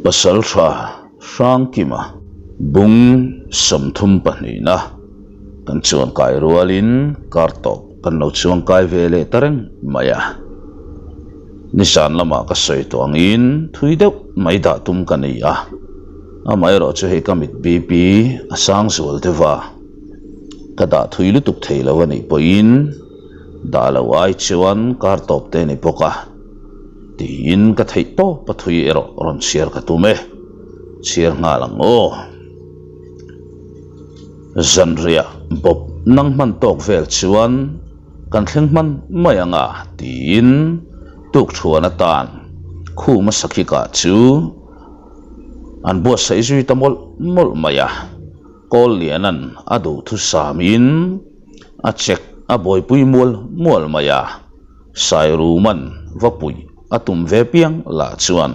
Pasaltha Hrangkima bung 32 na kan chuan kai rualin kar tawp kan lo chuang kai ve leh ta reng mai a. Nizan lamah ka sawi tawh angin thui deuh mai dah tum ka ni a, amaherawh chu hei ka mit BP a sang zual deuh a, ka dah thui lutuk thei lo a nih pawhin dah loh ai chuan kar tawp te a ni bawk a. Tiin ka theih tawp a thui erawh rawn chhiar ka tum e, chhiar nghal ang aw. Zanriah bawp nang hman tawk vel chuan kan thleng hman mai ang a tiin tukthuan atan khuma sakhikah chu an buatsaih zui ta mawlh mawlh mai a, Kawlliana'n a duhthusamin a check a buaipui mual mual mai a. Sairuman va puih a tum ve piang lah chuan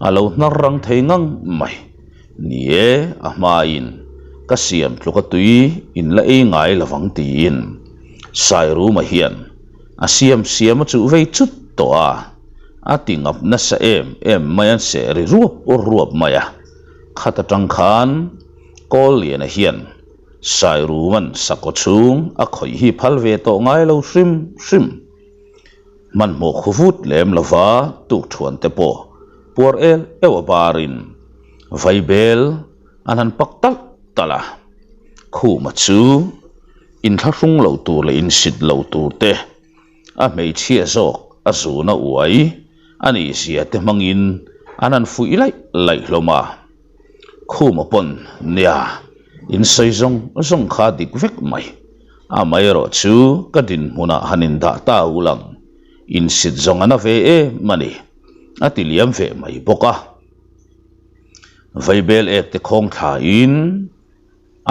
a lo hnar rang thei ngang mai. Ni e, a hmain ka siam tluk a tui in la ei ngai lovang tiin Sairuma hian a siam siam a chuh vei chut tawh a, a ti ngap nasa em em mai an seh ri ruap ruap mai a. Khat atang khan Kawlliana hian Sairuman sakhaw chhung a khawih hi phal ve tawh ngai lo hrim hrim. Hmanhmawh khu vut lem lova tukthuan te pawh puar el euh a barin vaibel an han pak talh talh a. Khuma chu inthlahrung lo tur leh insit lo tur te a hmeichhia zawk a zun a uai a nih zia te hmangin an han fuih laih laih hlawm a. Khuma pawn nia in sawi zawng zawng kha dik vek mai. Amaherawh chu ka dinhmunah han indah ta ul ang, insit zawng a na ve em a ni, a ti liam ve mai bawk a. Vaibel ek te khawng thlain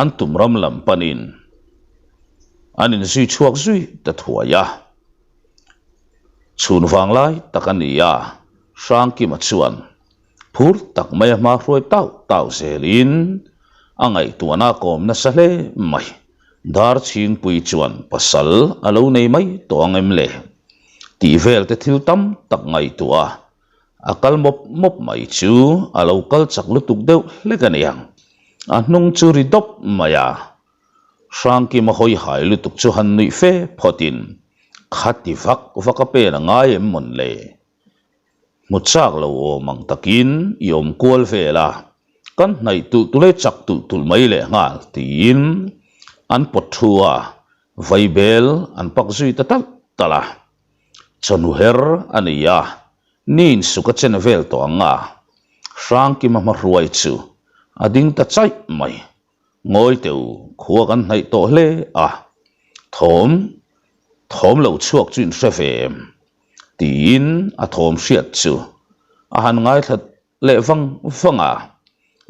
an tum ram lam panin an inzui chhuak zui ta thuai a. Chhun vanglai tak a ni a, Hrangkima chuan Phur tak mai a hma hruai tauh tauh zelin a ngaihtuahna a kawm nasa hle mai. Darchhingpui chuan pasal a lo nei mai tawh ang em le? Tih vel te thil tam tak ngaihtuah a, a kal mawp mawp mai chu a lo kal chak lutuk deuh hlek a niang. A hnung chu ri dawp mai a, Hrangkima hawi hai lutuk chu han nuih fe phawtin, Khati vak vak a pen a ngai em mawn le? Hmu chak lo awm ang takin i awm kual vel a, kan hnaih tulh tulh e chak tulh tulh mai leh nghal tiin an pawt thu a, vaibel an pak zui ta talh talh a. Chawhnu her a ni a, ni insuk a chen vel tawh ang a, Hrangkima hmahruai chu a ding ta chaih mai. Ngawi teu khua kan hnaih tawh hle a, thawm thawm lo chhuak chu in hre ve em? Tiin a thawm hriat chu a han ngaithla leh vang vang a,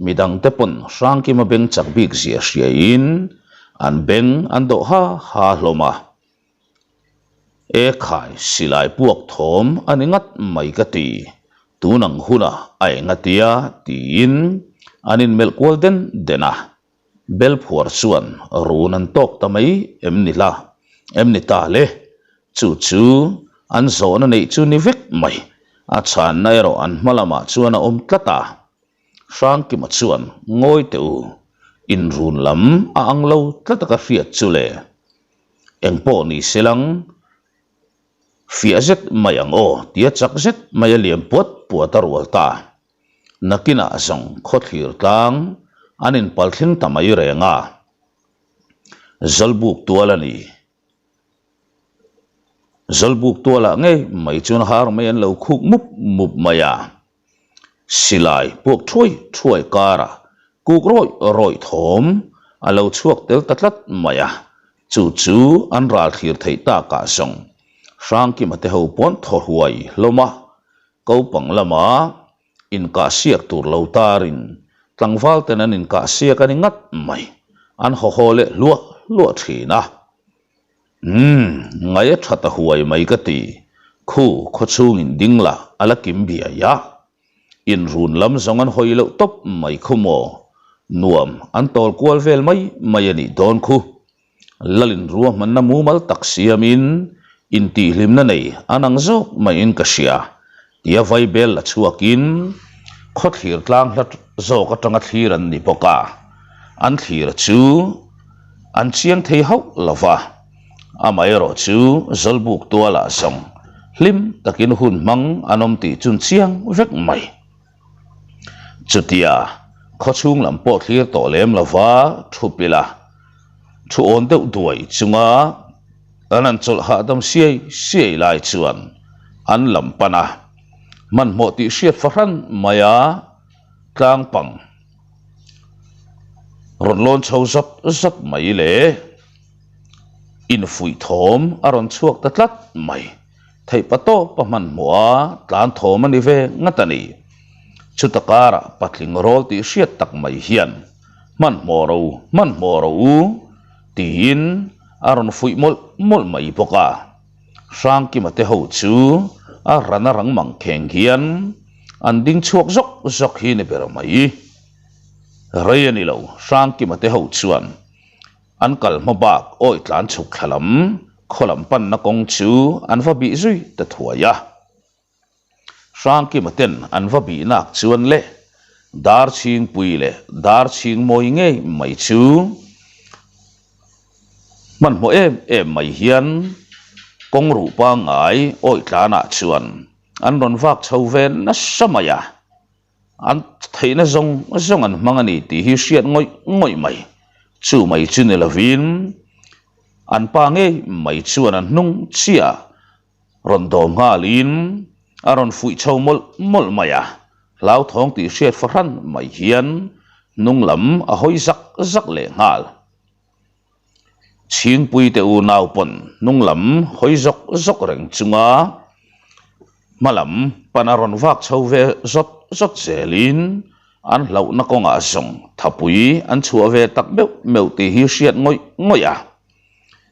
midangte pawn Hrangkima beng chak bik zia hriain an beng an dawh ha ha hlawm a. E khai, silai puak thawm a ni ngat mai ka ti, tun ang hunah a eng a tia tiin an inmelh kual den den a, Belphuar chuan run an tawk ta mai em ni la, em ni ta le? Chu chu an zawhna neih chu ni vek mai, a chhanna erawh an hma lamah chuan a awm tlat a. Hrangkima chuan ngawi teh u, inrun lam a ang lo tlat a ka hriat chu le. Engpawh ni se lang, fiah zet mai ang aw tia chak zet mai a liam puat puat a rual ta. Nakinah zawng khawthlir tlang an inpalthleng ta mai reng a, Zawlbuk tual a ni. Zawlbuk tualah ngei mai chuan har mai an lo khuk mup mup mai a. Silai puak thuai thuai karah kuk rawih rawih thawm a lo chhuak tel ta tlat mai a, chu chu an ral thlir theih takah zawng Hrangkima te ho pawn thaw huai hlawm a, kopang lama inkahsiak tur lo tarin tlangval ten an inkahsiak a ni ngat mai, an haw haw leh hluah hluah thin a. Umm, ngai a tha ta huai mai ka ti. Khu khawchhung in ding la, a la kim biai a. Inrun lam zawng an hawi loh tawp mai khu maw? Nuam an tawl kual vel mai mai a nih dawn khu. Lalin ruahmanna mumal tak siamin intihhlimna nei an ang zawk maiin ka hria, tia vaibel la chhuakin. Khawthlir tlang hla zawk atanga thlir an ni bawk a, an thlir chu an chiang thei hauh lo va. Amaherawh chu Zawlbuk tualah zawng hlim takin hun hmang an awm tih chun chiang vek mai. Chutia khawchhung lam pawh thlir tawh lem lova thu pila thu awn deuh duai chunga an han chawlh hahdam siai siai lai chuan an lam pan a, hmanhmawh tih hriat fahran maia tlang pang rawn lawn chho zawt zawt mai leh infuih thawm a rawn chhuak ta tlat mai. Theih pa tawp a hmanhmawh a, tlan thawm a ni ve ngat a ni. Chuta karah patling rawl tih hriat tak mai hian, Hmanhmawh ro, hmanhmawh ro u, tiin a rawn fuih mawlh mawlh mai bawk a. Hrangkima te ho chu a ran a rang mang kheng hian an ding chhuak zawk zawk hi ni ber mai. Rei a ni lo, Hrangkima te ho chuan An kal hma bak awi tlan chhuk thla lam khaw lam panna kawng chu an va bih zui ta thuai a. Hrangkima ten an va bih nak chuan le dar chhingpui leh dar chhing mawi ngei mai chu hmanhmawh em em mai hian kawng ruh pangngai awi tlanah chuan an rawn vak chho ve nasa mai a. An theihna zawng zawng an hmang a ni tih hi hriat ngawih ngawih mai. Chu mai chu ni lovin an pa ngei mai chuan an hnung chiah rawn dawm nghalin a rawn fuih chho mawlh mawlh mai a, hlauthawng tih hriat fahran mai hian hnung lam a hawi zak zak leh nghal. Chhingpuite unau pawn hnung lam hawi zawk zawk reng chunga hma lam pan a rawn vak chho ve zawt zawt zelin an hlauhna kawngah zawng thapui an chhuah ve tak meuh meuh tih hi hriat ngawih ngawih a.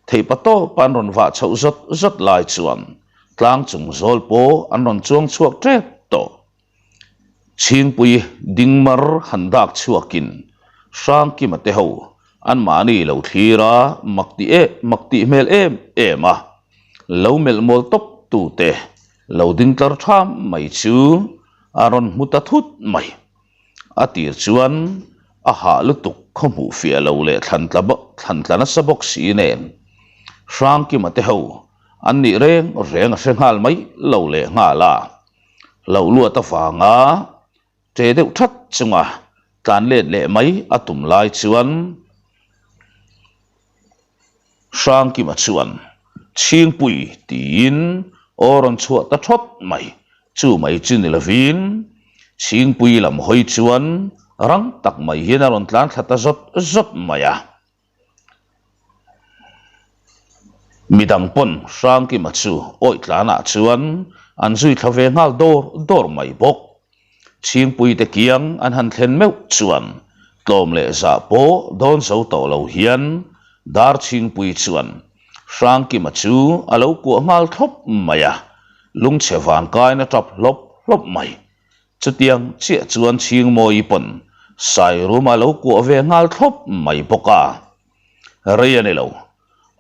Theihpa tawpa an rawn vah chhoh zawt zawt lai chuan tlang chung zawl pawh an rawn chuang chhuak tep tawh. Chhingpui dingmar han dak chhuakin Hrangkima te ho anmahni lo thlir a, mak ti em mak tih hmel em em a, lo melh mawl tawp tute lo ding tlar tham mai chu a rawn hmu ta thut mai. A tir chuan a hah lutuk khaw hmuh fiah lo leh thlan tla thlan tla nasa bawk si nen Hrangkima te ho an nih reng reng a hre nghal mai lo leh nghal a. Loh luat avanga ṭe deuh ṭhat chunga tlan let leh mai a tum lai chuan Hrangkima chuan Chhingpui tiin aw rawn chhuah ta ṭhawt mai. Chu mai chu ni lovin Chhingpui lam hawi chuan rang tak mai hian a rawn tlan thla ta zawt zawt mai a. Midang pawn Hrangkima chu awih tlanah chuan an zui thla ve nghal dawr dawr mai bawk. Chhingpuite kiang an han thlen meuh chuan tlawm leh zah pawh dawn zo tawh lo hian Darchhingpui chuan Hrangkima chu a lo kuah nghal thlawp mai a, lungchhe vankaina tap hlawp hlawp mai. Chutiang chiah chuan Chhingmawi pawn Sairum a lo kuah ve nghal thlawp mai bawk a. Rei a ni lo,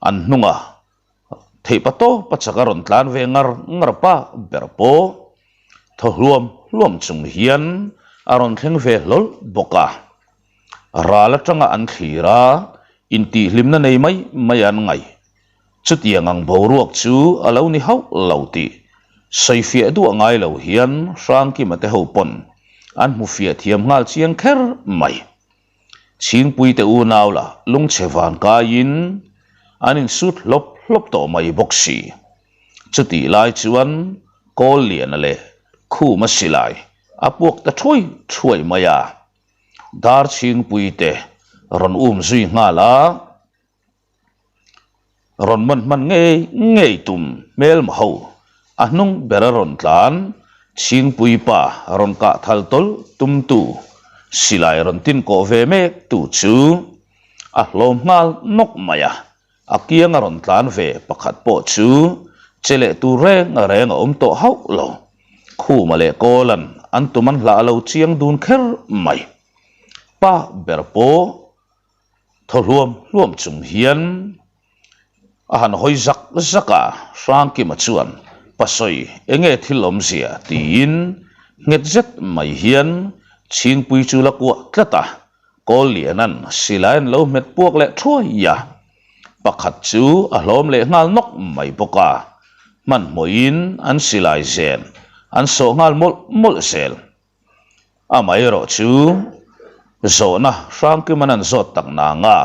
an hnunga theihpa tawpa chak a rawn tlan ve ngar ngar pa ber pawh thaw hluam hluam chung hian a rawn thleng ve hlawl bawk a. Ral atanga an thlir a, intihhlimna nei mai mai an ngaih. Chutiang ang boruak chu a lo ni hauh lo tih sawifiah duah ngai lo hian Hrangkima te ho pawn an hmu fiah thiam nghal chiang kher mai. Chhingpui te unau lah lungchhe van kaiin an insut hlawp hlawp tawh mai bawk si. Chutih lai chuan Kawlliana leh Khuma silai a puak ta thuai thuai mai a, Darchhingpui te rawn um zui nghal a. Rawn man hman ngei ngei tum hmelma ho a hnung ber a rawn tlan, Chhingpui pa rawn kah thal tawlh tum tu, silai rawn tin kawh ve mek tu chu a hlawm nghal nawk mai a, a kiang a rawn tlan ve pakhat pawh chu che leh tur reng reng a awm tawh hauh lo. Khuma leh Kawlan an tum an hlah lo chiang dun kher mai. Pa ber pawh Thaw hluam hluam chung hian a han hawi zak zak a, Hrangkima chuan, Pasawi, enge thil awmzia? tiin Nghet zet mai hian Chhingpui chu la kuah tlat a, Kawlliana'n silai an lo hmet puak leh thuai a, pakhat chu a hlawm leh nghal nawk mai bawk a, hmanhmawhin an silai zen an sawh nghal mawlh mawlh zel. Amaherawh chu zawhna Hrangkima'n an zawt tak nanga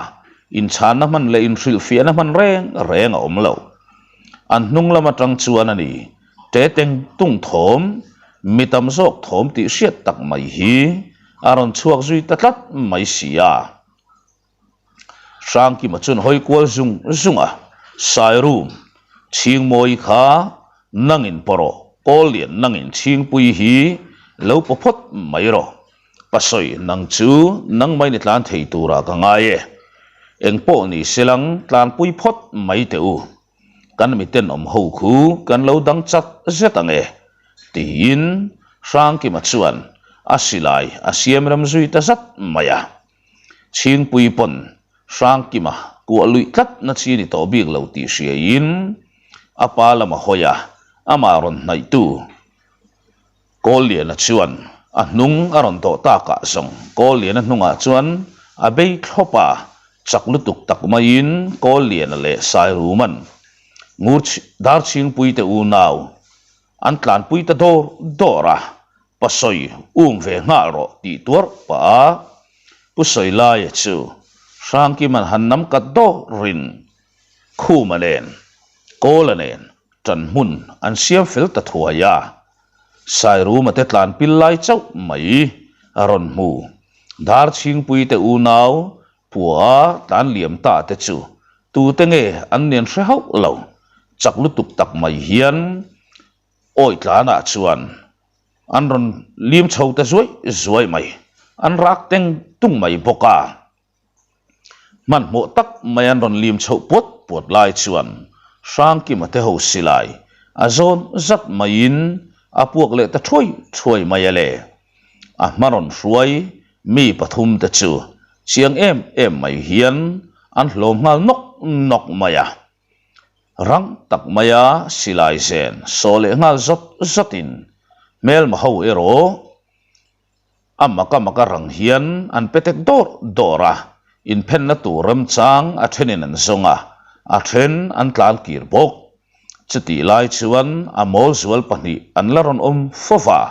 inchhanna hman leh inhrilhfiahna hman reng reng a awm lo. An hnung lam atang chuan a ni ṭe teng tung thawm, mi tam zawk thawm tih hriat tak mai hi a rawn chhuak zui ta tlat mai si a. Hrangkima chuan hawi kual zung zung a, Sairum, Chhingmawi kha nangin paw rawh, Kawllian nangin Chhingpui hi lo paw phawt mai rawh. Pasawi nang chu nangmah in i tlan thei turah ka ngai e. Engpawh ni selang tlanpui phawt mai teh u. Kan mitenawm ho khu kan lo dang chat zet ang e, tiin Hrangkima chuan a silai a siam rem zui ta zat mai a. Chhingpui pawn Hrangkima kuah luih tlat na chi ni tawh bik lo tih hriaiin a pa lam a hawi a, amah rawn hnaihtu Kawlliana chuan a hnung a rawn tawh takah zawng Kawlliana hnungah chuan a bei thlawp a, chak lutuk tak maiin Kawlliana leh Sairuman Ngur Darchhingpui te unau An tlanpui ta dawr dawr a, Pasawi um ve nghal rawh tih tuar pah a, Pu Sawilaia chu Hrangkima'n han nam kat dawrin Khuma nen, Kawla nen ṭan hmun an siam fel ta thuai a, Sairuma te tlan pil lai chauh mai a rawn hmu. Darchhingpui te unau Pua tlan liam ta te chu tute nge an nen hre hauh lo, chak lutuk tak mai hian awi tlanah chuan an rawn lim chho ta zuai zuai mai, an rak teng tung mai bawk a. Hmanhmawh tak mai an rawn lim chhoh puat puat lai chuan Hrangkima te ho silai a zawn zat maiin a puak leh ta thuai thuai mai a le. A hma rawn hruai mi pathum te chu chiang em em mai hian an hlawm nghal nawk nawk mai a. Rang tak maia silai zen saw leh nghal zawt zawtin hmelma ho erawh a mak a mak a rang hian an pe tek dawr dawr a, inphenna tur remchang a thenin an zawng a, a then an tlan kir bawk. Chutih lai chuan a mawl zual pahnih an la rawn awm fo va,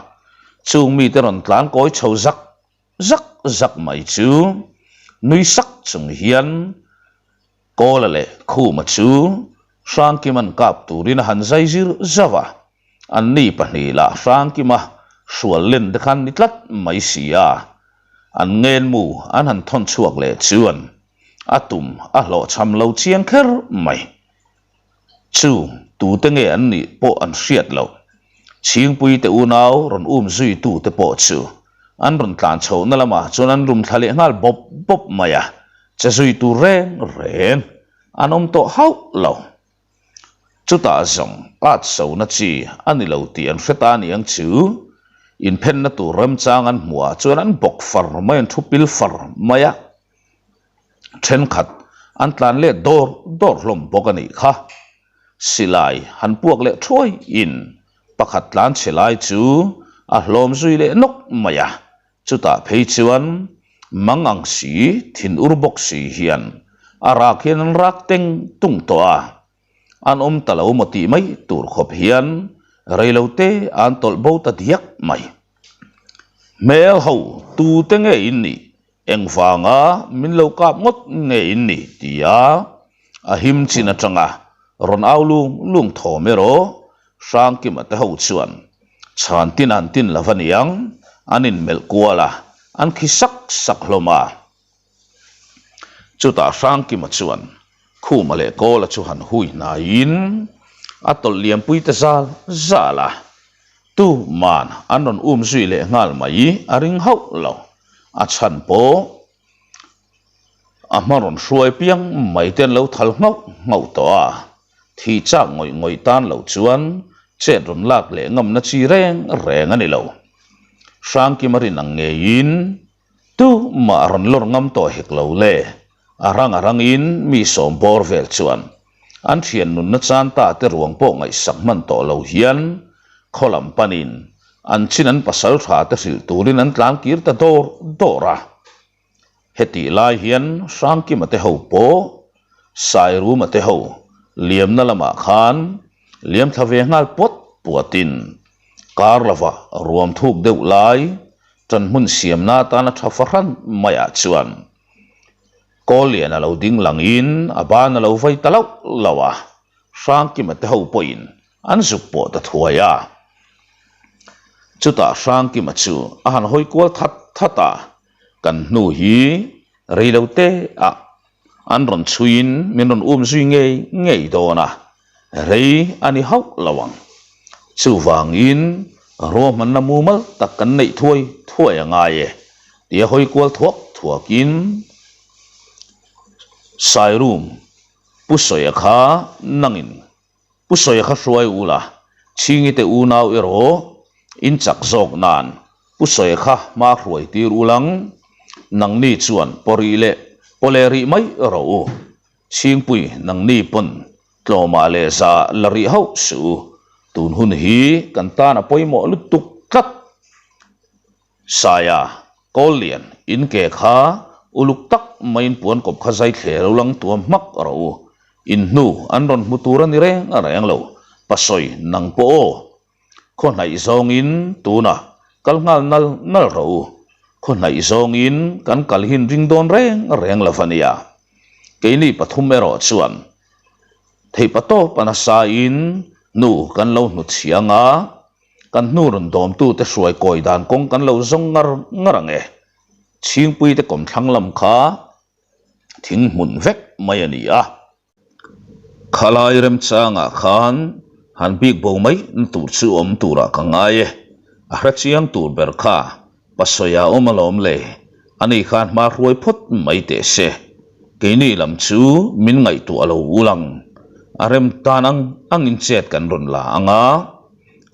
chung mite rawn tlan kawi chho zak zak zak mai chu nui sak chung hian Kawla leh Khuma chu Hrangkima'n kap turin a han zai zir zauh a, anni pahnih lah Hrangkima hrual len te khan ni tlat mai si a, an ngenmu an han thawn chhuak leh chuan a tum a hlawhchham lo chiang kher mai. Chu tute nge an nih pawh an hriat loh. Chhingpui te unau rawn um zuitu te pawh chu an rawn tlan chhohna lamah chuan an rum thla leh nghal bawp bawp mai a, che zui tur reng reng an awm tawh hauh lo. Chutah zawng at sona chi a ni lo tih an hre ta aniang chu inphenna tur remchang an hmuhah chuan an bawk far mai, an thu pil far mai a. Thenkhat an tlan let dawr dawr hlawm bawk a nih kha. Silai han puak leh thuai in pakhat tlan chhe lai chu a hlawm zui leh nawk mai a, chutah phei chuan mang ang si thin ur bawk si hian a rak hian an rak teng tung tawh a, an awm ta lo maw tih mai tur khawp hian reilote an tawlh bo ta diak mai. Hmel ho tute nge in nih? Engvanga min lo kap ngawt nge in ni? tia a him chin atanga rawn au lung lung thawm erawh Hrangkima te ho chuan chhan tin an tin lo va niang, an inmelh kual a, an khi sak sak hlawm a. Chutah Hrangkima chuan Khuma leh Kawla chu han hui hnaiin a tawlh liampui ta zal zal a, Tuman an rawn um zui leh nghal mai a ring hauh lo. A chhan pawh a hma rawn hruai piang mai te an lo thal nghauh nghauh tawh a, thih chak ngawih ngawih tan lo chuan chet rawn lak leh ngamna chi reng reng a ni lo. Hrangkima rin ang ngeiin Tumah a rawn lawr ngam tawh hek lo le, a rang a rangin mi sawm bawr vel chuan an thian nunna chan ta te ruang pawh ngaihsak hman tawh lo hian khaw lam panin An chin an pasal tha te hrilh turin an tlan kir ta dawr dawr a. Hetih lai hian Hrangkima te ho pawh Sairuma te ho liamna lamah khan liam thla ve nghal puat puatin kar lovah ruam thuk deuh lai ṭan hmun siamna atana ṭha fahran maiah chuan Kawllian a lo ding langin a ban a lo vai ta lauh lauh a, Hrangkima te ho pawhin an zuk pawh ta thuai a. Chutah Hrangkima chu a han hawi kual that that a, kan hnu hi rei lo te ah an rawn chhuiin min rawn um zui ngei ngei dawn a, rei a ni hauh lo ang. Chuvangin ruahmanna mumal tak kan neih thuai thuai a ngai e tia hawi kual thuak thuakin Sairum Pu Sawia kha nangin Pu Sawia kha hruai u la, Chhingi te unau erawh in chak zawk nan Pu Sawia kha hma hruai tir u lang, nangni chuan paw rih leh paw leh rih mai rawh u. Chhingpui nangni pawn tlawmah leh za la rih hauh suh u, tun hun hi kan tan a pawimawh lutuk tlat. Saia, Kawllian, in ke kha uluk tak maiin puan kawp kha zai thle lo lang tuam hmak rawh u. In hnu an rawn hmu tur a ni reng a reng lo. Pasawi nang pawh aw. Khaw hnaih zawngin tunah kal nghal nal nal rawh u. Khaw hnaih zawngin kan kal hin ring dawn reng reng lo va nia. Keini pathum erawh chuan theihpa tawp a nasain nu kan lo hnutchhiang a. Kan hnu rawn dawmtute hruai kawi dan kawng kan lo zawng ngar ngar ang e. Chhingpuite kawmthlang lam kha thing hmun vek mai a ni a. Khalai remchangah khan han bik bo mai na tur chu awm turah ka ngai e. A hre chiang tur ber kha Pasawia awm alawm le, ani khan hma hruai phawt mai teh se. Keini lam chu min ngaihtuah lo ul ang. A rem tan ang angin chet kan rawn la ang a,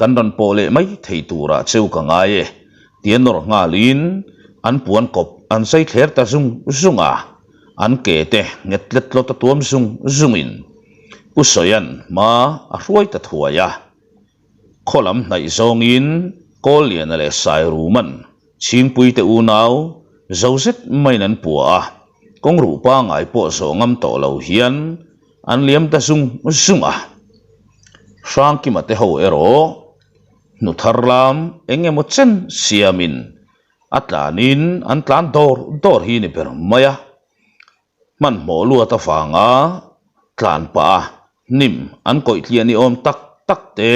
kan rawn pawh leh mai thei turah cheu ka ngai e, tia nawr nghalin an puan kawp an zai thler ta zung zung a, an ke te nghet tlet tlawt a tuam zung zungin Pu Sawia'n hma a hruai ta thuai a. Khaw lam hnaih zawngin Kawlliana leh Sairuman Chhingpuite unau zo zet maiin an pua a, kawngruh pangai pawh zawh ngam tawh lo hian an liam ta zung zung a. Hrangkima te ho erawh hnu thar lam eng emaw chen siamin a tlanin an tlan dawr dawr hi ni ber mai a. Hmanhmawh luat avanga tlan pah a hnim an kawih tliah ni awm tak tak te,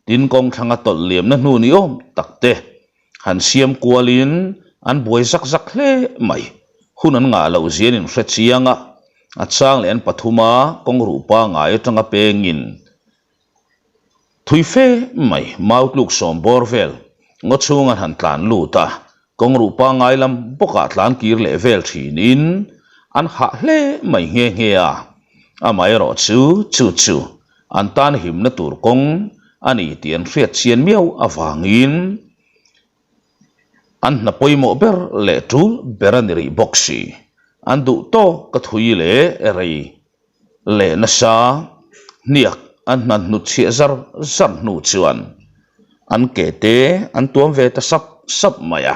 tin kawng thlanga tawlh liamna hnu ni awm tak te han siam kualin an buai zak zak hle mai. Hun an ngah loh zian in hre chiang a, a chang leh an pathuma kawng ruh pangai atanga pengin Thui fe mai mau tluk sawm bawr vel ngaw chhung an han tlan lut a, kawng ruh pangngai lam bawkah tlan kir leh vel thinin an hah hle mai nghe nghe a, amaherawh chu chu chu an tan himna tur kawng a ni tih an hriat chian miau avangin an hna pawimawh ber leh tul ber a ni rih bawk si. An duh tawk ka thui leh rei leh nasa hniak an hna hnut chhiah zar zar hnu chuan an ke te an tuam ve ta sap sap mai a.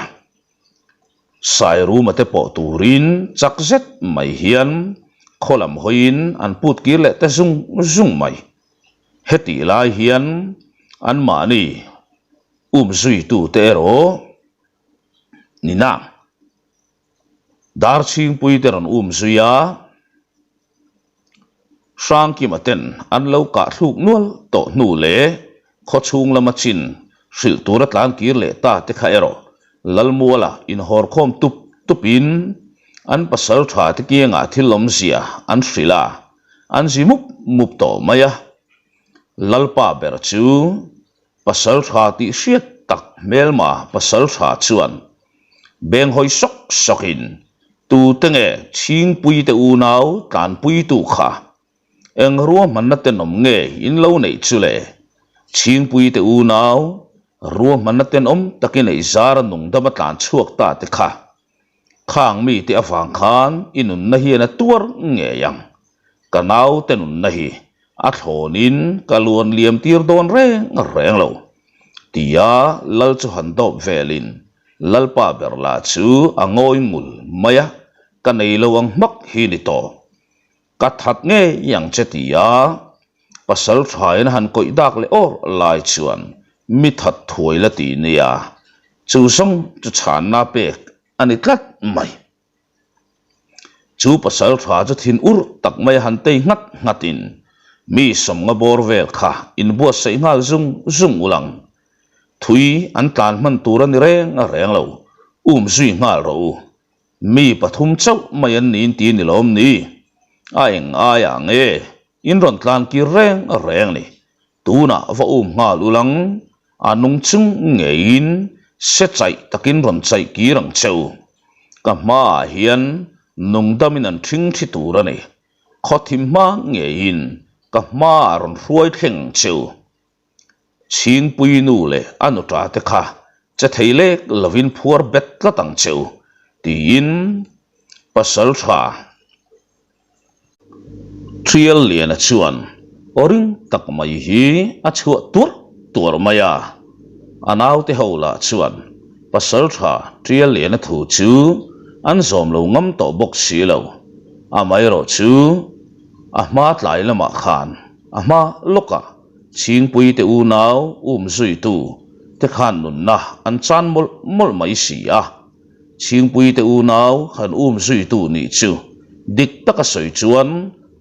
Sairuma te pawh turin chak zet mai hian khaw lam hawiin an put kir leh ta zung zung mai. Hetih lai hian anmahni um zuitute erawh nina. Darchhingpui te rawn um zui a, Hrangkima ten an lo kah thluk nual tawh hnu leh khawchhung lama chin hrilh tura tlan kir leh ta te kha erawh Lalmuala inhawrkhawm tup tupin an pasal tha te kiangah thil awmzia an hrilh a, an zi mup mup tawh mai a. Lalpa ber chu Pasal tha tih hriat tak hmelma pasal tha chuan beng hawi sawk sawkin tute nge Chhingpuite unau tlanpuitu kha eng ruahmanna tenawm nge in lo neih chu le? Chhingpuite unau ruahmanna tenawm takin ei zara nungdama tlan chhuak ta te kha Khang mite avang khan i nunna hian a tuar ngei ang. Ka naute nunna hi a thlawnin ka luan liam tir dawn reng reng lo. Tia lal chu han dawp velin Lalpa ber lah chu a ngawi ngul mai a, ka nei lo ang hmak hi ni tawh. Ka that ngei ang che tia pasal thain a han kawih dak leh awr lai chuan mi that thuai la ti nia, chu zawng chu chhanna pek a ni tlat mai. Chu pasal tha chu thin ur tak mai a han tei nghat nghatin mi sawmnga bawr vel kha inbuatsaih nghal zung zung ul ang. Thui an tlan hman tur a ni reng a reng lo, um zui nghal rawh u. Mi pathum chauh mai an niin ti ni lawm ni? A eng aiah nge in rawn tlan kir reng reng ni? Tunah va um nghal ul ang, a nung chung ngeiin se chaih takin rawn chaih kir ang che u. Ka hmaah hian nungdamin an ṭhing ṭhi tur a ni. Khawthim hma ngeiin ka hmaah rawn hruai thleng ang che u. Chhingpui nu leh a nuṭa te kha che thei lek lovin phuar bet tlat ang che u, tiin pasal ṭha. Thial Liana chuan aw ring tak mai hi a chhuah tuarh tuarh mai a, a naute ho lah chuan Pasaltha Thial Liana thu chu an zawm lo ngam tawh bawk si lo. Amaherawh chu a hma tlai lamah khan a hma lawkah Chhingpui te unau um zuitu te khan nunna an chan mawlh mawlh mai si a. Chhingpui te unau han um zuitu nih chu dik taka sawi chuan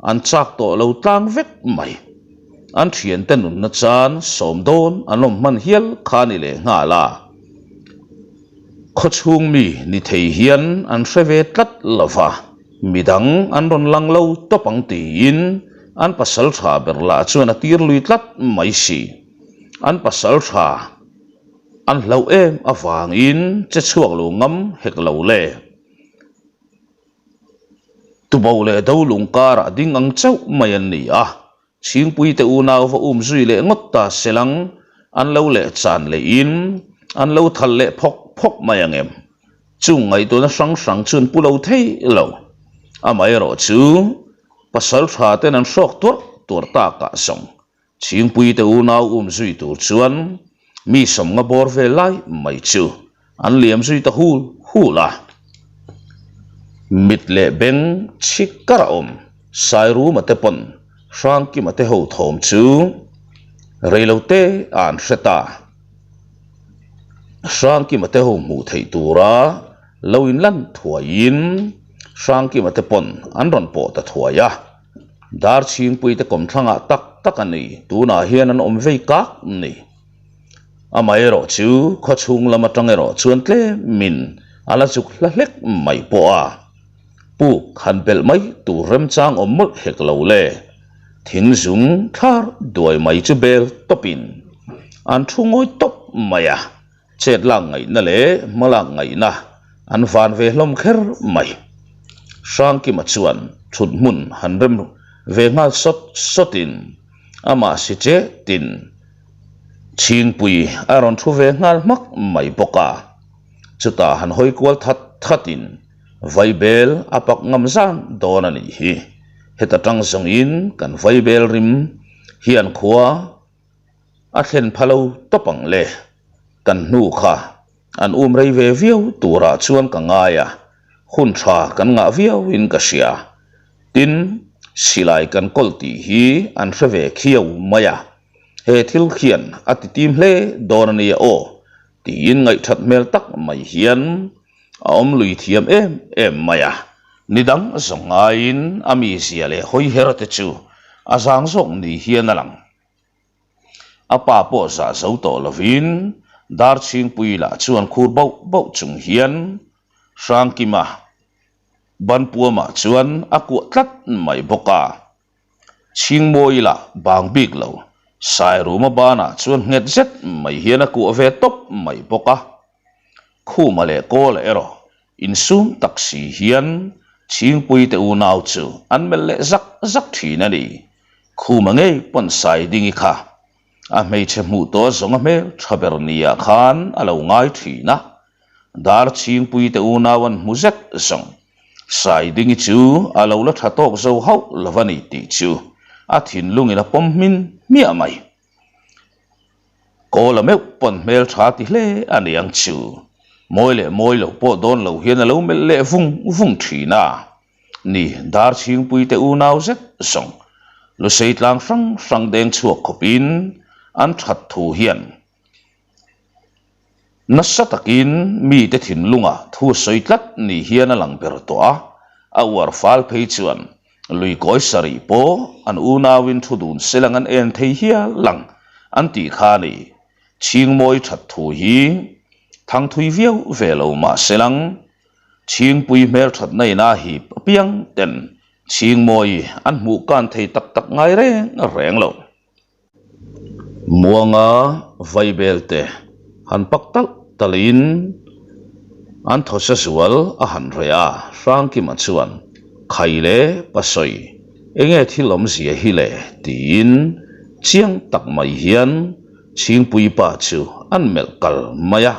an chak tawh lo tlang vek mai. An thiante nunna chan sawm dawn an awm hman hial kha ni leh nghal a. Khawchhung mi ni thei hian an hre ve tlat lo va, midang an rawn lang lo tawp ang tiin an pasal tha ber lah chuan a tir lui tlat mai si. An pasal tha. An hlauh em avangin che chhuak lo ngam hek lo le. Tubo leh Dolung karah ding ang chauh mai an ni a, Chhingpui te unau va um zui leh ngawt ta selang an lo leh chan lehin an lo thal leh phawk phawk mai ang em? Chung ngaihtuahna hrang hrang chu an pu lo thei lo. Amaherawhchu pasal tha ten an hrawk tuarh tuarh takah zawng Chhingpui te unau um zui tur chuan mi sawmnga bawr vel lai mai chu an liam zui ta hul hul a. Mit leh beng chhi kar a awm Sairuma te pawn Hrangkima te ho thawm chu reilo te a an hre ta. Hrangkima te ho hmuh theih tura lo inlan thuaiin Hrangkima te pawn an rawn pawh ta thuai a. Dar chhingpui te kawmthlangah tak tak a ni, tunah hian an awm vei kak ni. Amaherawh chu khawchhung lam atang erawh chuan tlemin a la chuk hla hlek mai pawh a, puk han belh mai tur remchang awm mawlh hek lo le. Thing zung thlar duai mai chu bel tawpin an thu ngawi tawp mai a. Chet lak ngaihna leh hma lak ngaihna an van ve hlawm kher mai. Hrangkima chuan thut hmun han rem ve nghal sawt sawtin amah si chetin Chhingpui a rawn thu ve nghal hmak mai bawk a. Chutah han hawi kual that thatin vaibel a pak ngam zan dawn a nih hi. Heta tang zawngin kan vaibel rim hian khua A thlen pha lo tawp ang le, kan hnu kha an um rei ve viau turah chuan ka ngai a, hun tha kan ngah viauin ka hria. Tin, silai kan kawl tih hi an hre ve khiau mai a, he thil khian a ti tim hle dawn a nia aw tiin ngaihthat hmel tak mai hian a awm lui thiam em em mai a, ni dang zawng ngaiin a mizia leh hawiher te chu a zang zawk ni hian a lang. A pa pawh zah zo tawh lovin Darchhingpui lah chuan khur bauh bauh chung hian Hrangkima banpuamah chuan a kuah tlat mai bawk a. Chhingmawi lah bang bik lo, Sairuma banah chuan nghet zet mai hian a kuah ve tawp mai bawk a. Khuma leh Kawla erawh insum tak si hian Chhingpui te unau chu an melh leh zak zak thin a ni. Khuma ngei pawn Saidingi kha a hmeichhe hmuh tawh zawng a hmel tha ber nia khan a lo ngai thin a. Dar Chhingpui te unau an hmu zet zawng Saidingi chu a lo la tha tawk zo hauh lo a ni tih chu a thinlungin a pawm hmin hmiah mai. Kawla meuh pawn hmel tha ti hle a ni ang chu. Mawi leh mawi lo pawh dawn lo hian a lo melh leh vung vung thin a. Ni, Darchhingpui te unau zet zawng Lusei tlang hrang hrang deng chhuak khawpin an that thu hian nasa takin mite thinlungah thu a sawi tlat ni hian a lang ber tawh a, a uar fal phei chuan lui kawi sarih pawh an unauin thu dun selang an en thei hial ang an tih kha a ni. Chhingmawi that thu hi thangthui viau ve lo mah selang Chhingpui hmelthatna ina hip apiang ten Chhingmawi an hmuh kan thei tak tak ngai reng reng lo. Muanga vaibel te han pak talh talhin an thawsa zual a han reh a, Hrangkima chuan Khai le Pasawi enge thil awmzia hi le tiin chiang tak mai hian Chhingpui pa chu an melh kal mai a.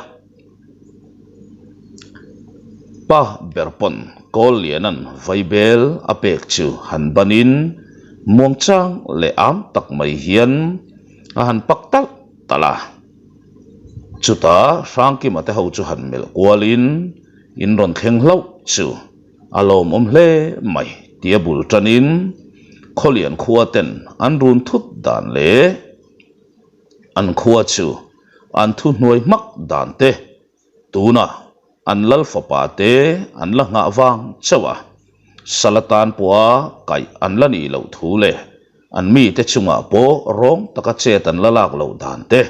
Pa ber pawn kawl lianan vaibel a pek chu han banin muangchang leh am tak mai hian a han pak talh talh a. Chutah Hrangkima te ho chu han melh kualin in rawn thleng hlauh chu a lawmawm hle mai tia bul tanin Khawlian khua ten an run thut dan leh An khua chu an thuhnuai hmak dan te, tuna an lal fapa te an la nghah vang chauh a, sal atan pawha kaih an la nih loh thu leh an mite chungah pawh rawng taka chet an la lak loh dan te,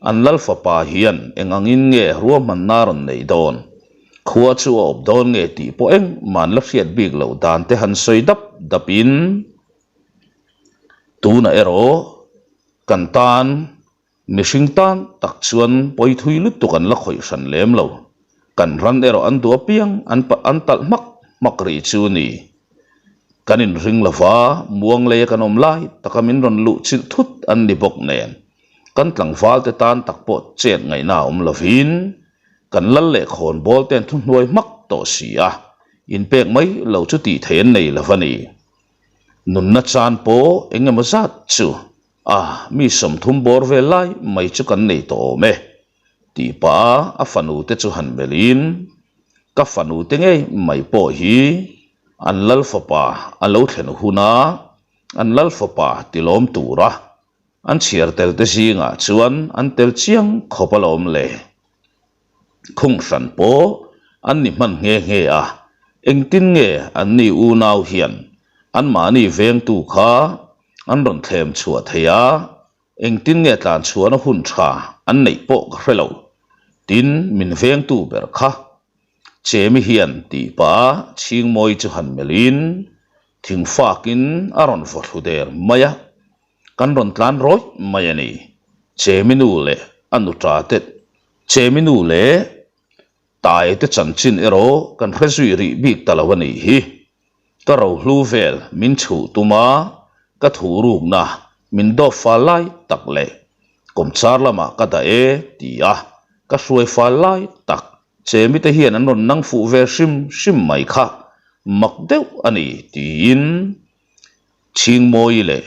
an lal fapa hian eng angin nge ruahmanna rawn neih dawn, khua chu a awp dawn nge tih pawh engmah an la hriat bik loh dan te han sawi dap dapin tunah erawh Kan tan, mihring tan tak chuan pawi thui lutuk an la khawih hran lem lo. Kan ran erawh an duh apiang an an talh hmak hmak rih chu ni. Kan inring lo va, muang leia kan awm lai taka min rawn luh chilh thut an ni bawk nen, kan tlangval te tan tak pawh chet ngaihna a awm lovin, kan lal leh khawnbawl te an thuhnuai hmak tawh si a, inpek mai lo chu tih theih an nei lo va ni. Nunna chan pawh eng emaw zat chu a mi 30 bawr vel lai mai chu kan nei tawh awm e tih pah a a fanu te chu han melhin ka fanu te ngei mai pawh hi an lal fapa a lo thlen huna an lal fapa tilawm tura an chhiar tel te zingah chuan an tel chiang khawp alawm le. Khung hran pawh an ni hman nghe nghe a, engtin nge an ni unau hian anmahni vengtu kha an rawn thlem chhuah thei a, engtin nge tlan chhuahna hun tha an neih pawh ka hre lo, tin min vengtu ber kha Chemi hian tih pah a Chhingmawi chu han melhin thingfakin a rawn vaw thlu der mai a. Kan rawn tlan rawih mai a ni. Chemi nu leh a nuṭa te Chemi nu leh Tai te chanchin erawh kan hre zui rih bik ta lo a nih hi. Ka rohlu vel min chhuh tum a, ka thuhrukna min dawp fal lai tak leh kawmchar lamah ka dah e ti a, ka hruai fal lai tak Chemi te hian an rawn nang fuh ve hrim hrim mai kha mak deuh a ni tiin Chhingmawi leh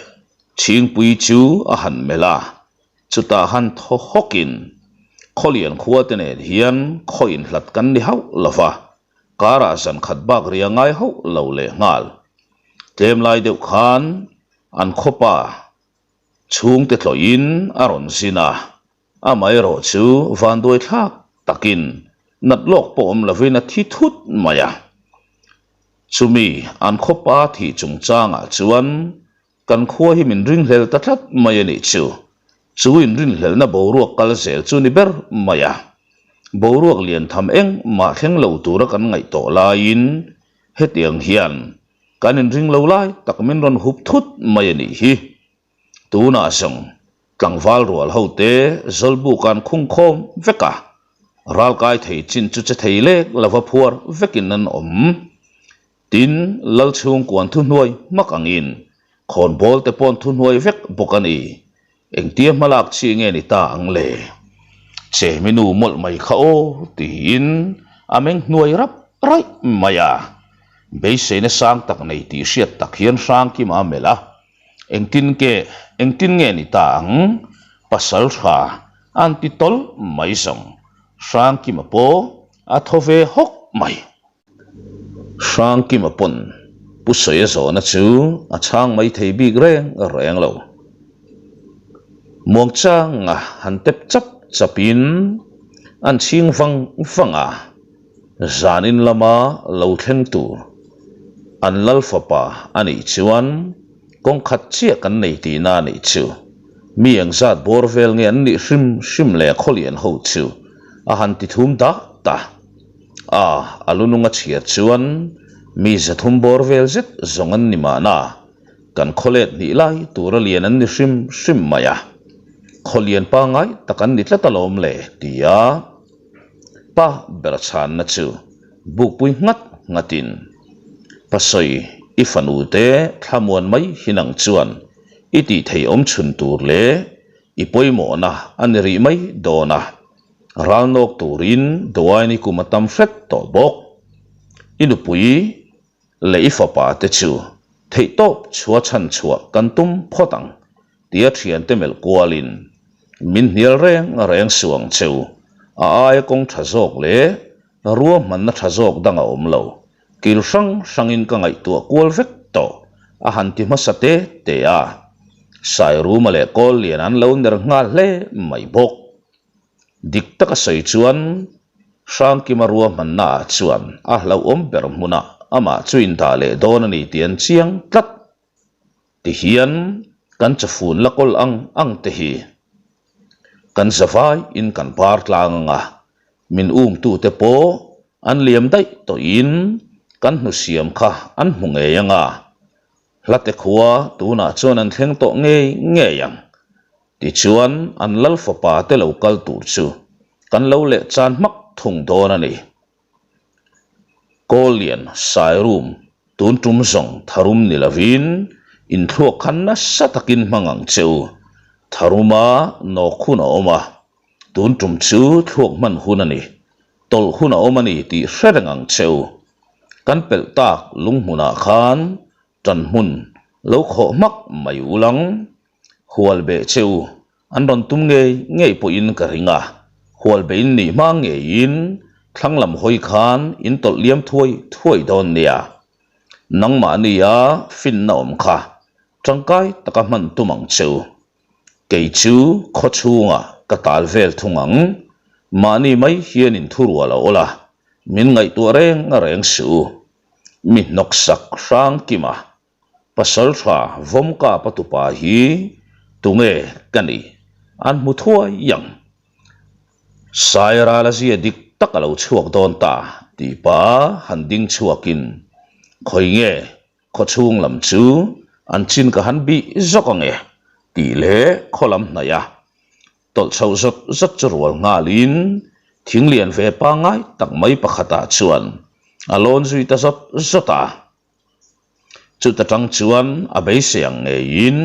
Chhingpui chu a han melh a, chutah han thaw hawkin Khawlian khua te nen hian khaw inhlat kan ni hauh lo va, karah zan khat bak ria ngai hauh lo leh nghal. Tlem lai deuh khan an khawpa chhungte tlawhin a rawn zin a, Amaherawh chu vanduai thlak takin nat lawk pawh awm lovin a thi thut mai a. Chumi an khawpa thih chungchangah chuan kan khua hi min ringhlel ta tlat mai a nih chu. Chu inrinhlelna boruak kal zel chu ni ber mai a. Boruak lian tham engmah thleng lo tura kan ngaih tawh laiin hetiang hian kan inring lo lai tak min rawn hup thut mai a nih hi. Tunah zawng tlangval rual ho te Zawlbuk an khung khawm vek a, ralkai thei chin chu che thei lek lova phuar vekin an awm. Tin, Lalchhungkuan thuhnuai hmak angin khawnbawl te paw'n thuhnuai vek bawk a ni. Engtia hmalak chi nge ni ta ang le? Chemi nu mawlh mai kha aw tiin a meng hnuai rap raih mai a. Beiseina sang tak nei tih hriat tak hian Hrangkima a melh a. Engtin nge, engtin nge ni ta ang? Pasal tha. An ti tawlh mai zawng. Hrangkima pawh a thaw ve hawk mai. Hrangkima pawn Pu Sawia zawhna chu a chhang mai thei bik reng reng lo. Muangchanga han tep chap chapin an chhing vang vang a, zanin lama lo thleng tur an lal fapa a nih chuan kawng khat chiah kan nei tihna a nih chu. Mi engzat bawr vel nge an nih hrim hrim leh khawlian ho chu a han ti thum dak ta. A, a lu nung a chhiar chuan mi 300 bawr vel zet zawng an ni mahna, kan khawlet hnih lai tura lian an ni hrim hrim mai a, khaw lian pangngai tak an ni tlat alawm le tia pa ber chhanna chu bukpui nghat nghatin, Pasawi, i fanu te thlamuan mai hi nang chuan i tih thei awm chhun tur leh i pawimawhna a ni rih mai dawn a. Ral nawk turin Duaini kum a tam hret tawh bawk. I nupui leh i fapa te chu theihtawp chhuah chhan chhuah kan tum phawt ang tia thiante melh kualin min hnial reng reng suh ang cheu. A aia kawng tha zawk leh ruahmanna tha zawk dang a awm lo. Kil hrang hrangin ka ngaihtuah kual vek tawh a han ti hmasa te te a. Sairuma leh Kawllian an lo ner nghal hle mai bawk. Dik taka sawi chuan Hrangkima ruahmannaah chuan a hlauhawm ber hmunah amah chu indah leh dawn a ni tih an chiang tlat. Tihian kan chawfun la kawl ang ang te hi kan zavaiin kan bar tlang ang a, min umtute pawh an liam daih tawhin kan hnusiam kha an hmu ngei ang a, hlate khua tunah chuan an thleng tawh ngei ngei ang. Tichuan, an lal fapa te lo kal tur chu kan lo leh chan hmak thung dawn a ni. Kawllian Sairum tun tum zawng tharum ni lovin inthluak khan nasa takin hmang ang che u. Tharuma nawk hun a awm a, tun tum chu thluak hman hun a ni. Tawlh hun a awm a ni tih hre reng ang che u. Kan pelh tak lunghmunah khan Ṭan hmun lo khawh hmak mai ulang, hual beh che u an rawn tum ngei ngei pawhin ka ring a, hual beh in nih hma ngeiin thlang lam hawi khan in tawlh liam thuai thuai dawn nia. Nangmahnia finna awm kha ṭangkai taka hman tum ang che u. Kei chu khaw chhungah ka tal vel thung ang, mahni mai hian in thurual a awl a, min ngaihtuah reng reng suh u. Mi hnawksak hrang kima pasal tha vawmkap a tupa hi tunge ka nih an hmu thuai ang. Sairala zia dik tak a lo chhuak dawn ta tih pa han ding chhuakin khawi nge khawchhung lam chu an chin ka han bih zawk ang e tih leh khaw lam hnaih a Tawlh chhoh zawt zawt chu rual nghalin thing lian ve pangngai tak mai pakhatah chuan a lawn zui ta zawt zawt a. Chuta tang chuan a beisei ang ngeiin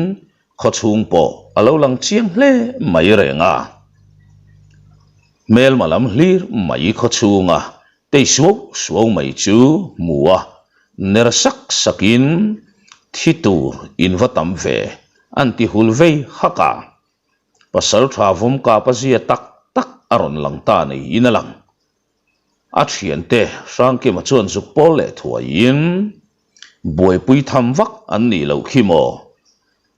khawchhung pawh a lo lang chiang hle mai reng a. Hmelma lam hlir mai khawchhunga tei suau suau mai chu hmu a, ner sak sakin thi tur in va tam ve an ti hul vei hak a. Pasal tha vawm kap a zia tak tak a rawn lang ta niin a lang. A thiante Hrangkima chuan zuk pawl leh thuaiin buaipui tham vak an nih loh khi maw?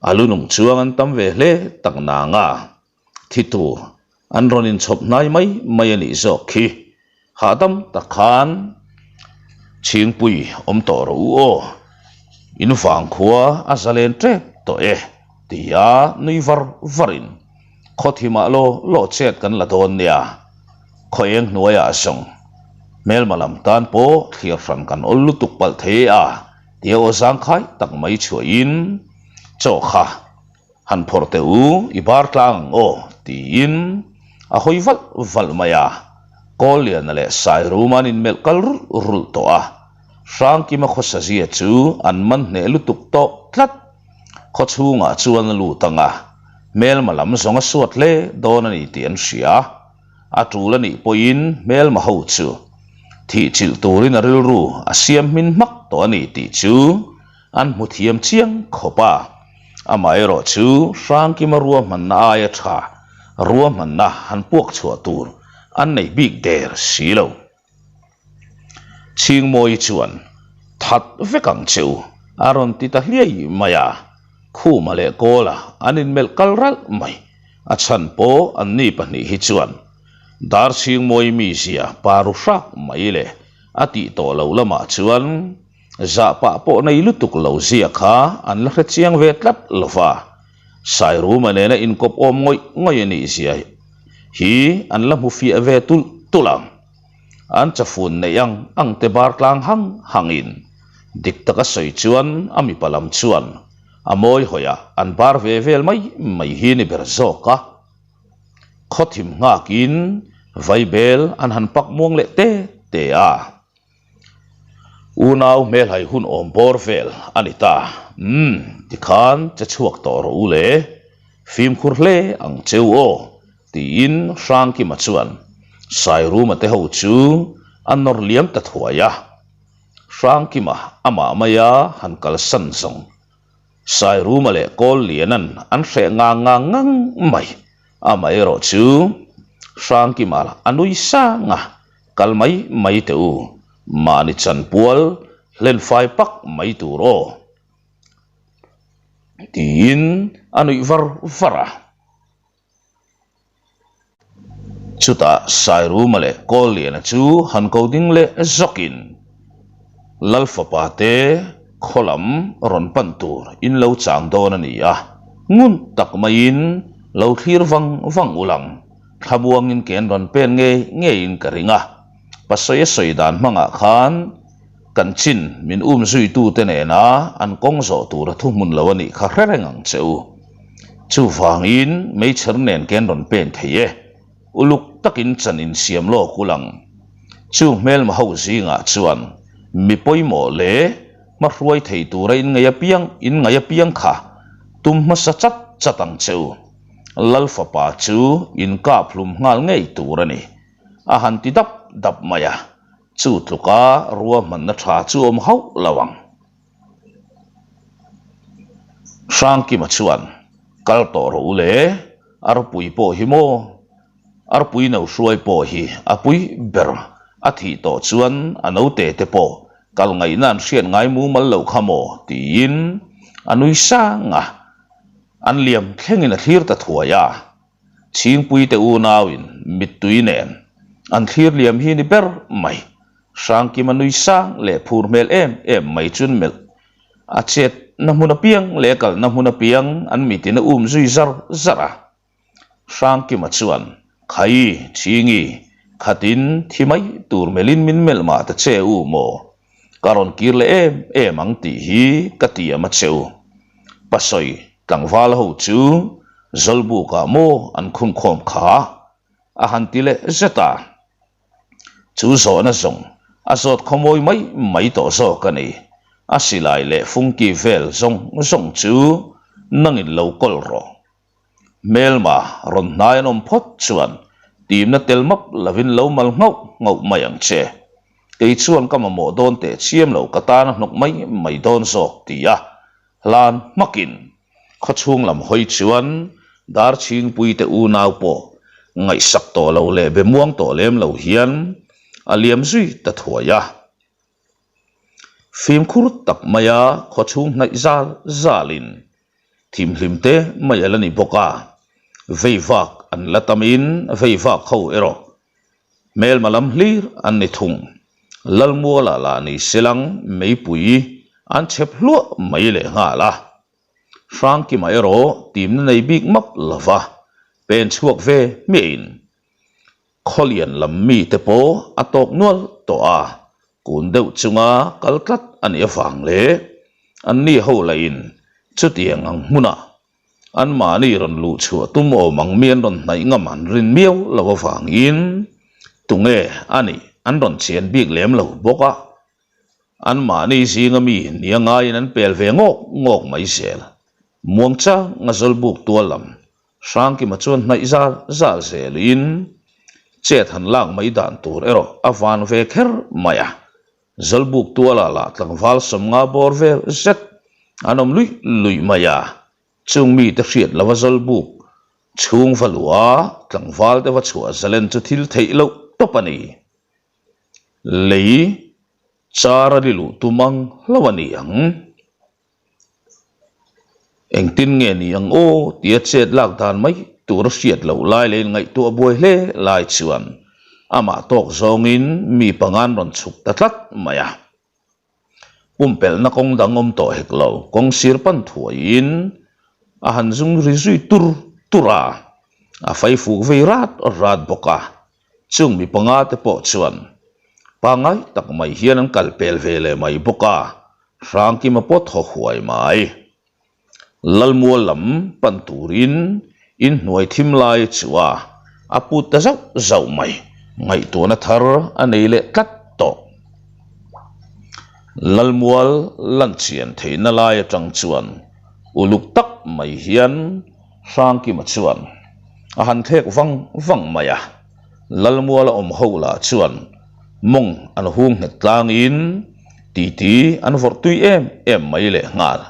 A lu nung chuang an tam ve hle tak nang a, thi tur an rawn inchhawp hnai mai mai a nih zawk khi. Hahdam tak khan Chhingpui awm tawh rawh u aw, in vangkhua a zalen tep tawh e tia nui var varin khaw thimah law law chet kan la dawn nia, khaw eng hnuaiah zawng hmelma lam tan pawh thlir hran kan awl lutuk palh thei a tia aw zangkhai tak mai chhuahin chaw kha Han phawrh teh u, i bar tlang ang aw, tiin a hawi valh valh mai a. Kawlliana leh Sairuma an inmelh kal rulh rulh tawh a. Hrangkima khawsazia chu an man hneh lutuk tawh tlat. Khaw chhungah chuan a lut ang a, hmelma lam zawng a suat hle dawn a ni tih an hria. A tul a nih pawhin hmelma ho chu thih chilh turin a rilru a siam hmin hmak tawh a ni tih chu an hmu thiam chiang khawp a. Amaherawh chu Hrangkima ruahmanna aia tha. Ruahmanna han puak chhuah tur an nei bik der si lo. Chhingmawii chuan, That vek ang che u, a rawn ti ta hliai mai a. Khuma leh Kawla an inmelh kal ralh mai. A chhan pawh anni pahnih hi chuan Darchhingmawii mizia pa ru hrak mai leh a tih tawh loh lamah chuan zah pah pawh nei lutuk lo zia kha an la hre chiang ve tlat lo va. Sairuma nena inkawp awm ngawih ngawih a nih zia hi an la hmu fiah ve tulh tulh ang. An chafun neih ang ang te bar tlang hang hangin dik taka sawi chuan a mipa lam chuan a mawi hawiah an bar ve vel mai mai hi ni ber zawk a. Khawthim nghakin vaibel an han pak muang leh te te a. Unau hmelhai hun awm bawr vel a ni ta. Umm, tikhan che chhuak tawh rawh u le. Fimkhur hle ang cheu aw, tiin Hrangkima chuan Sairuma te ho chu a nawr liam ta thuai a. Hrangkima amah maia han kalsan zawng Sairuma leh Kawllianan an hreh ngang ngang ngang mai. Amaherawh chu Hrangkima a nui sang a. Kal mai mai teh u, mahni chanpual hlen fai pak mai tur aw, tiin a nuih var var a. Chutah Sairuma leh Kawlliana chu han ko ding leh zawkin Lalfapa te khaw lam rawn pan tur in lo chang dawn a ni a, ngun tak maiin lo thlir vang vang ulang. Thlamuangin ke an rawn pen ngei ngeiin ka ring a, Pasawi a sawi dan hmangah khan kan chin min um zuitute nena an kawng zawh tura thuhmun lo a nih kha hre reng ang che u. Chuvangin meichher nen ke an rawn pen thei e, uluk takin chan insiam lawk ul ang. Chu hmelma ho zingah chuan mi pawimawh leh hmahruai thei tura inngaih apiang inngaih apiang kha tum hmasa chat chat ang che u. Lal fapa chu inkap hlum nghal ngei tur a ni, a han ti dap dap mai a, chu tluka ruahmanna tha chu awm hauh lo ang. Hrangkima chuan, Kal tawh rawh u le, arpui pawh hi maw? Arpui no hruai pawh hi a pui ber, a thih tawh chuan a note te pawh kal ngaihna an hriat ngai mumal loh kha maw? tiin a nui sang a. An liam thlengin a thlir ta thuai a, Chhingpuite unauin mittui nen an thlir liam hi ni ber mai. Hrangkima nui sang leh phur hmel em em mai chuan melh a chet na hmun apiang leh a kalna hmun apiang an mitin a um zui zar zar a. Hrangkima chuan, Khai, Chhingi, khatin thi mai tur melhin min melh mah ta che u maw? Ka rawn kir leh em em ang tih hi ka ti am a che u. Pasawi tlangval ho chu Zawlbukah maw an khunkhawm kha? A han ti leh zet a. Chu zawhna zawng a zawt khawmawi mai mai tawh zawk a ni. A silai leh fungki vel zawng zawng chu nangin lo kawl rawh. Hmelma rawn hnai an awm phawt chuan timna tel map lovin lo mal nghauh nghauh mai ang che. Kei chuan ka mamawh dawn teh chiam lo ka tan a hnawk mai mai dawn zawk ti a hlan hmakin khawchhung lam hawi chuan Darchhingpuite unau pawh ngaihsak tawh lo leh be muang tawh lem lo hian a liam zui ta thuai a. Fimkhur tak maia khawchhung hnaih zal zalin Thimhlim te mai a la ni bawk a, veivak an la tamin veivak ho erawh hmelma lam hlir an ni thung. Lalmuala lah ni selang meipui an chhep hluah mai leh nghal a. Hrangkima erawh timna nei bik map lova pen chhuak ve hmiahin Khawlian lam mite pawh a tawk nual tawh a, kun deuh chunga kal tlat a nih avang leh anni ho lahin chutiang ang hmunah anmahni rawn luh chhuah tum awm ang mi an rawn hnaih ngam an rin miau lo avangin tunge a nih an rawn chian bik lem lo bawk a. Anmahni zinga mi nia ngaiin an pel ve ngawk ngawk mai zel. Muangchang a Zawlbuk tual lam Hrangkima chuan hnaih zal zal zelin chet han lak mai dan tur erawh a van ve kher mai a. Zawlbuk tualah lah tlangval sawmnga bawr vel zet an awm luih luih mai a. Chung mite hriat lova Zawlbuk. Chhung va luh a, tlangval te va chhuah zalen chu thil theih loh tawp a ni. Lei char a ni luh tum ang hlauh a ni ang. Engtin nge ni ang aw tia chet lak dan mai tur a hriat loh lai leh inngaihtuah buai hle lai chuan amah tawk zawngin mi pangan rawn chhuk ta tlat mai a. Pumpelhna kawng dang awm tawh hek lo, kawng sir pan thuaiin a han zung ri zui tur tur a, a faifuk vei rat rat bawk a. Chung mi panga te pawh chuan pangngai tak mai hian an kal pel ve leh mai bawk a, Hrangkima pawh thaw huai mai. Lalmual lam pan turin inhnuai thim lai chu a a put ta zauh zauh mai. Ngaihtuahna thar a nei leh tlat tawh. Lalmual lan chian theihna lai atang chuan uluk tak mai hian Hrangkima chuan a han thlek vang vang mai a. Lalmuala awm ho lah chuan mawng an hung nghet tlangin titi an vawrh tui em em mai leh nghal.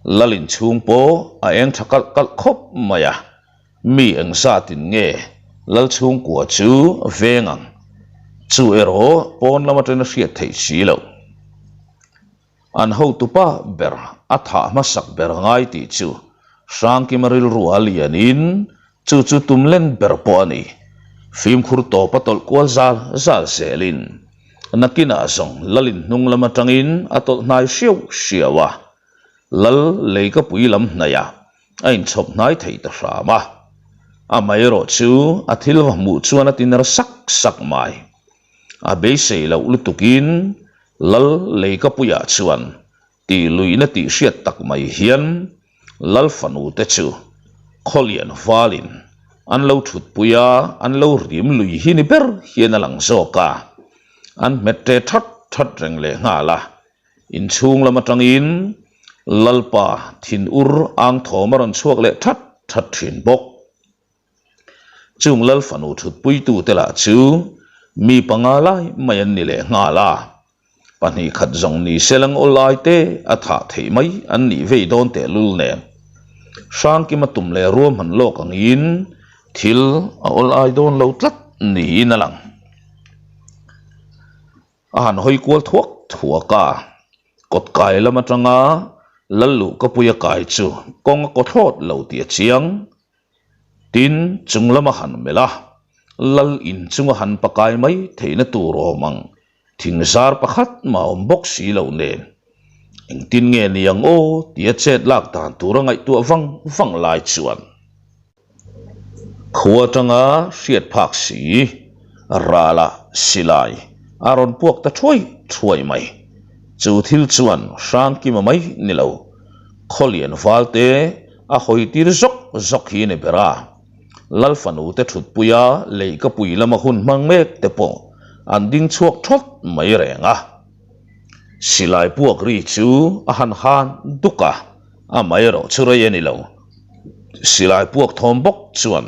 Lal inchhung pawh a eng tha kalh kalh khawp mai a, mi engzatin nge Lal chhungkua chu veng ang chu erawh pawn lam atanga hriat theih si loh. An hotupa ber a thah hmasak ber ngai tih chu Hrangkima rilru a lianin chu chu tum len ber pawh a ni. Fimkhur tawp a tawlh kual zal zal zelin nakinah zawng Lalin hnung lam atangin a tawlh hnai hriau hriau a, Lal leikapui lam hnaihah a inchhawp hnai thei ta hram a. Amaherawh chu a thil va hmuh chuan a ti ner sak sak mai. A beisei loh lutukin Lal Leikapuiah chuan tih luihna tih hriat tak mai hian Lal fanu te chu Khawlian valin an lo thutpui a, an lo rim lui hi ni ber hian a lang zawk a, an hmet ṭe that that reng leh nghal a. Inchhung lam atangin Lalpa thinur ang thawm a rawn chhuak leh that that thin bawk. Chung Lal fanu thutpuitute lah chu mi panga lai mai an ni leh nghal a, pahnih khat zawng ni se lang aw lai te a thah theih mai an nih vei dawn tehlul nen. Hrangkima tum leh ruahman lawk angin thil a awl ai dawn lo tlat niin a lang. A han hawi kual thuak thuak a, kawt kai lam atanga Lal luhkapuia kai chu kawng a kaw thlawt lo tih a chiang. Tin, chung lama han melh a, Lal in chunga han pakai mai theihna tur awm ang thing zar pakhat mah awm bawk si lo nen. Engtin nge ni ang aw tia chet lak dan tur a ngaihtuah vang vang lai chuan. Khua atanga hriat phak si, ralah silai a rawn puak ta thuai thuai mai. Chu thil chuan Hrangkima mai ni lo, Khawlian valte a hawi tir zawk zawk hi a ni ber a. Lal fanu te thutpuia leihkapui lama hun hmang mek te pawh an ding chhuak thawt mai reng a. Silai puak ri chu a han han duk a, amaherawh chu rei a ni lo. Silai puak thawm bawk chuan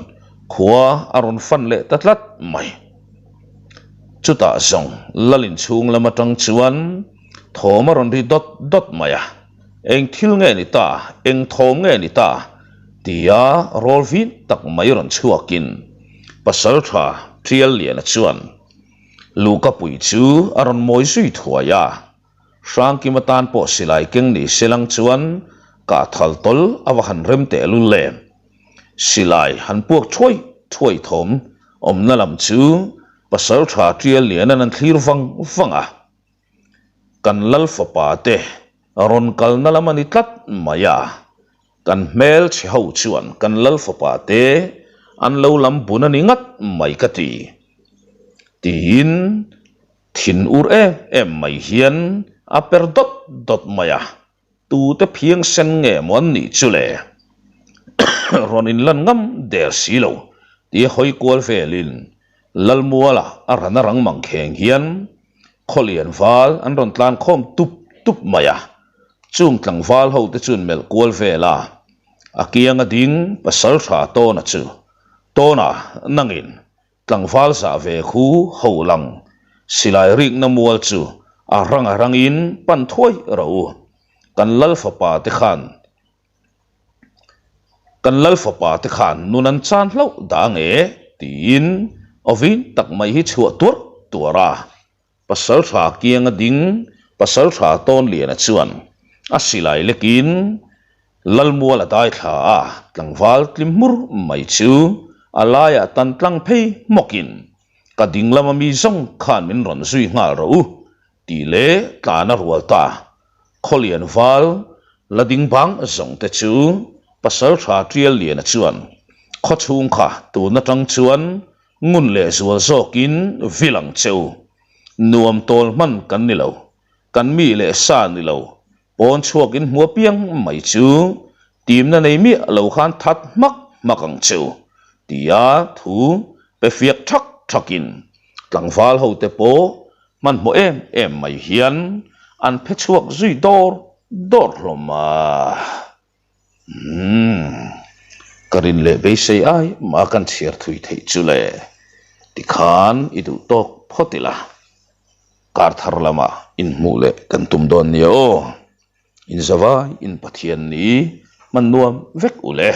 khua a rawn fan leh ta tlat mai. Chutah zawng Lal inchhung lam atang chuan thawm a rawn ri dawt dawt mai a, Eng thil nge ni ta, eng thawm nge ni ta? tia rawl vin tak mai rawn chhuakin Pasaltha Tialliana chuan Luhkapui chu a rawn mawi zui thuai a. Hrangkim atan pawh silai keng ni se lang chuan kah thal tawl a va han rem teh lul le. Silai han puak thuai thuai thawm awmna lam chu Pasaltha Tialliana'n an thlir vang vang a. Kan Lal fapa te rawn kalna lam a ni tlat mai a, kan hmelchhe ho chuan kan Lal fapa te an lo lam bun a ni ngat mai ka ti. Tiin thin ur em em mai hian a per dawt dawt mai a. Tute phiang sen nge maw an nih chu le? Rawn inlan ngam der si lo tia hawi kual velin Lalmuala a ran a rang mang kheng hian Khawlian val an rawn tlan khawm tup tup mai a. Chung tlangval ho te chuan melh kual vel a, a kianga ding Pasaltha Tawna chu Tawna nangin Tlangval zah ve khu ho lang silai rikna mual chu a rang a rangin pan thuai rawh u. Kan lal fapa te khan. Kan lal fapa te khan nun an chan hlauh dah nge? tiin awin tak mai hi chhuah tuarh tuarh a. Pasaltha kianga ding Pasaltha Tawnliana chuan a silai lekin Lalmual a dai thla a, tlangval tlim hmur mai chu a laiah tan tlang phei hmawkin, Ka ding lama mi zawng khan min rawn zui nghal rawh u, tih leh tlan a rual ta. Khawlian val la ding bang zawng te chu Pasaltha Tialliana chuan khawchhung kha tun atang chuan Ngun leh zual zawkin vil ang che u. Nuam tawl hman kan ni lo. Kan mi leh sa ni lo. Pawn chhuak in hmu apiang mai chu timna nei miah lo khan that hmak hmak ang che u tia thu pe fiak thak thakin tlangval ho te pawh hmanhmawh em em mai hian an phe chhuak zui dawr dawr hlawm a. Umm, ka rin leh beisei ai mah kan chhiar thui theih chu le, tikhan i duh tawk phawt ila, kar thar lamah inhmuh leh kan tum dawn nia aw, inzavai in Pathian ni hman nuam vek u le.